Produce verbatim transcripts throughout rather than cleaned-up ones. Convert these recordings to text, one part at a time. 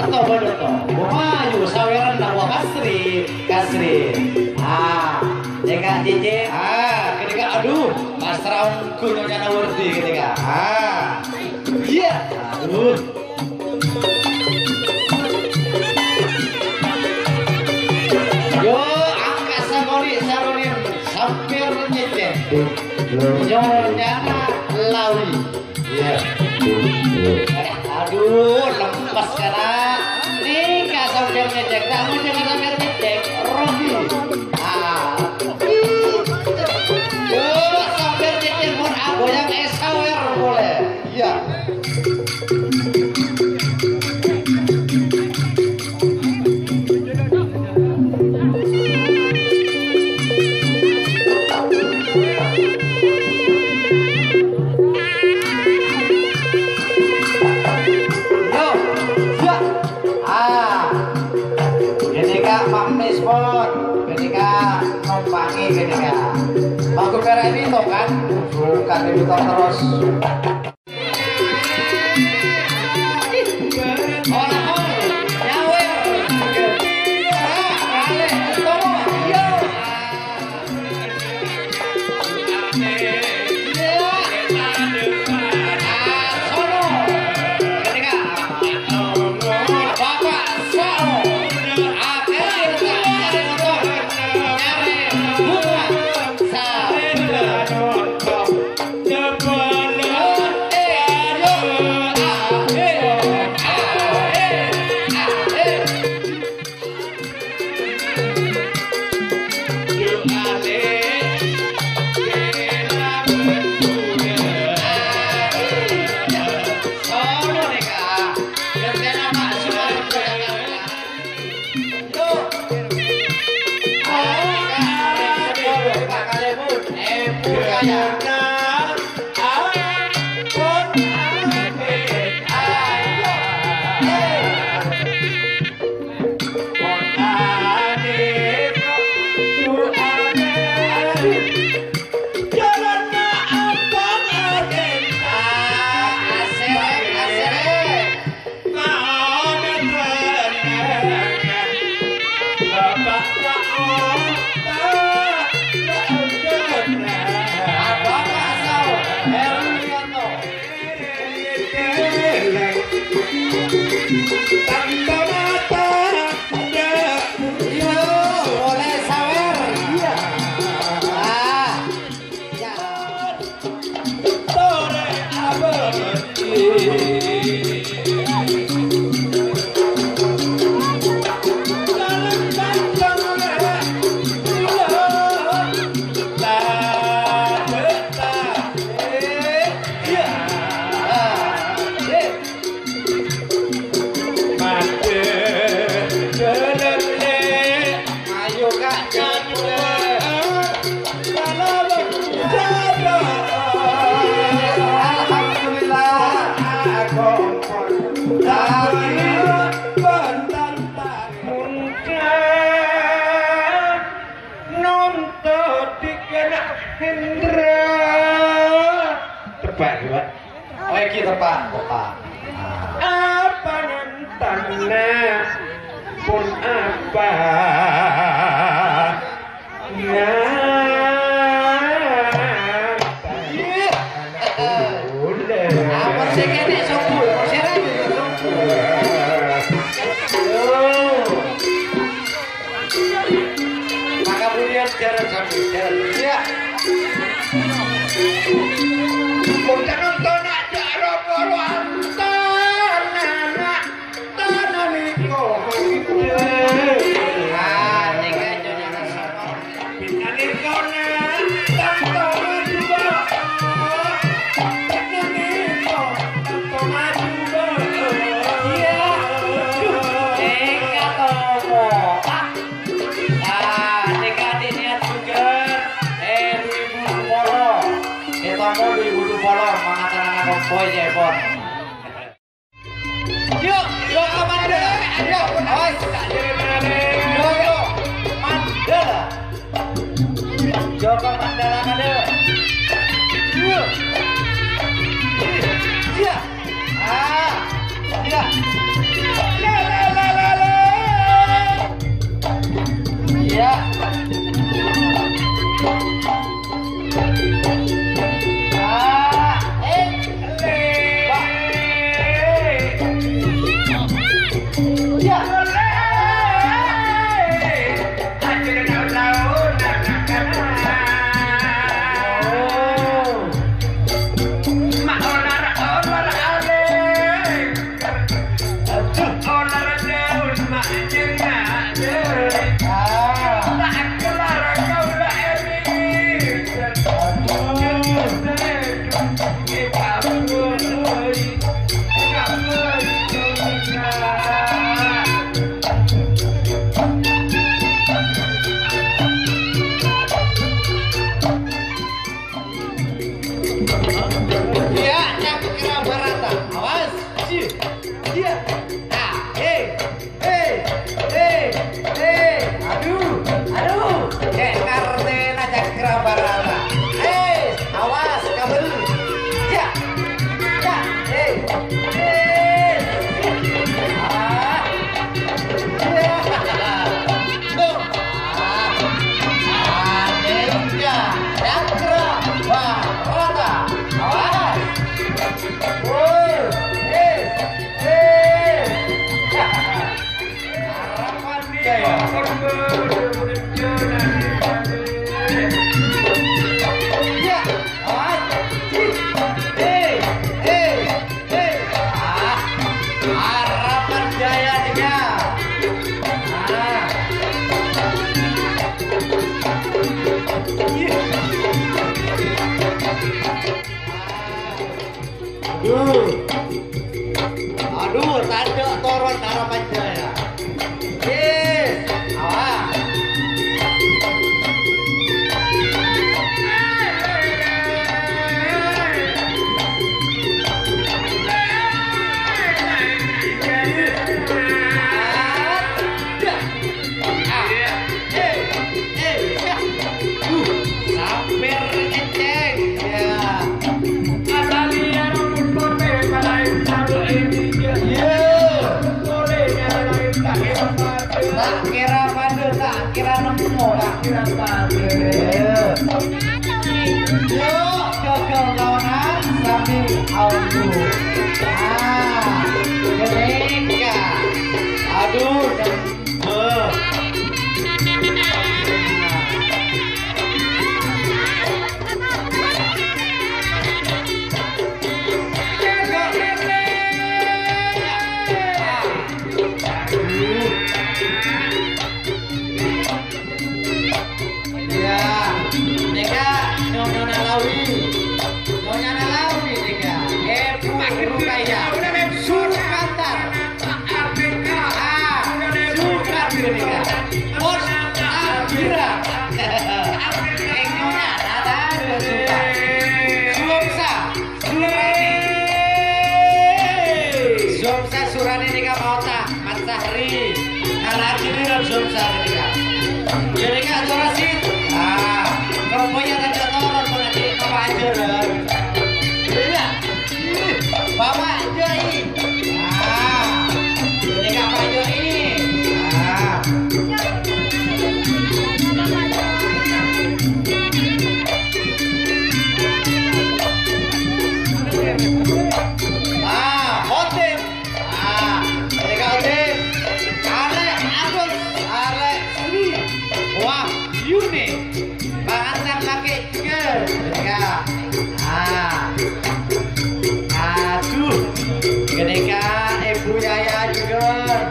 To, bhender to. Wah, ayu, sawèrana, wah, kasri, kasri. Ah, nèka, Cicit. Ah, kènèka, adhu, pasra ongghu nyonyana Werdi kènèka. Ah, iyâ. Adhu. Yo, angka' sakonè' saronèm sampèyan nyècèng. Nyonyana Lawi. Iyâ. Adhu, lempes kana'. Nèka sampèyan nyècèng, ta' ngocèng sampèyan nyècèng. Rogi. Ah. Yo, sampèyan nyècèng mon agoyang è sawèr polè. Iyâ. Yo, ya. Ah. Kènèka mampè spot. Kènèka nompangè kènèka. Bagus pèra' ini to kan? Bukan ini to terus. Tanpa mata, ada. Iya, boleh sawer. Iya. Ah. Ya. Tore abadi. Dalam kantong. Ayo, Kak, nyanyi. Alhamdulillah. Nonton di kena Hendra. Tebak, Pak. Oh, iki tepang, tepang. Apa nantana pun apa? Nah. Apa sih kene sombong? Sira sombong. Maka mulia jalan sambil jalan. Ya. Bocah nonton aja ro-ro antar anak tanah niko. Ah, neka jodona sama. Nalika tanpa maju, Bang. Nalika tanpa maju, Bang. Iya. Neka tomo. Ah, neka adi niat juga. Eh, dua ribu dua puluh. Eh, tomo dua ribu dua puluh. Mangatanana kompoy, ya, Bon. Yuk, Joko Mandala. Yuk, awas. Yuk, yuk. Mandala. Joko Mandala, Mandala. Yuk. Iya. Ah, iya. La, la, Iya, cakra barata. Awas. Iya. Iya. Ah, eh. Eh, eh, eh, aduh, aduh, cè' kartèna cakra barata. Eh, awas, kabel. Ya, ya, eh, eh. Ah, ya. Tuh. Ah, ah, ya, cakra barata. Awas. Oh, eh, eh. Harapan Jaya tiga. Ah. Aduh. Aduh, tandhâ toron Harapan Jaya. Yes. Awas. Sampèr ngècèng. Ya. Asaliya pun pote malaèn saru ini. Ya. Boleh nyalain tak hebat. Tak kira pada, tak kira nemu, tak kira pada. Ya. Yuk, gagal kawanan sambil auto. Ah, ketika. Aduh, ya, nèka, Nyonyana Lawi. Nyonyana Lawi, nèka. Ibu Rukaya. Sulkantar. Ah, Sukan Gurika. Pos Agira. Engkona, ada, ada Sukan. Suwoksa, Surani. Suwoksa, Surani nèka maota, Mat Sahri. Anak ini kan Suwoksa nèka. Jadi nggak Jurasid. Ah, rupanya kan nggak turun, mana jadi apa aja, kan? Iya. Bapak Jai. Ah, ini Bapak Jai. Ah. Ah, Hotim. Ah, ini Kak Hotim. Arek Agus, Arek Sri. Wah, Yuni. Pangantan laki. Ghânèka. Ah. Aduh. Ghânèka Ibu Yaya jhughân.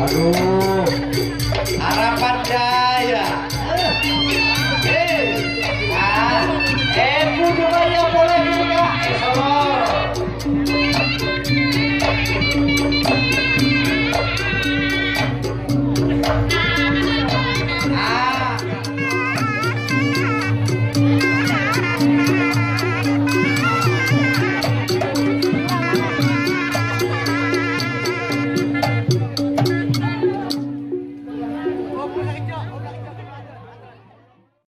Aduh.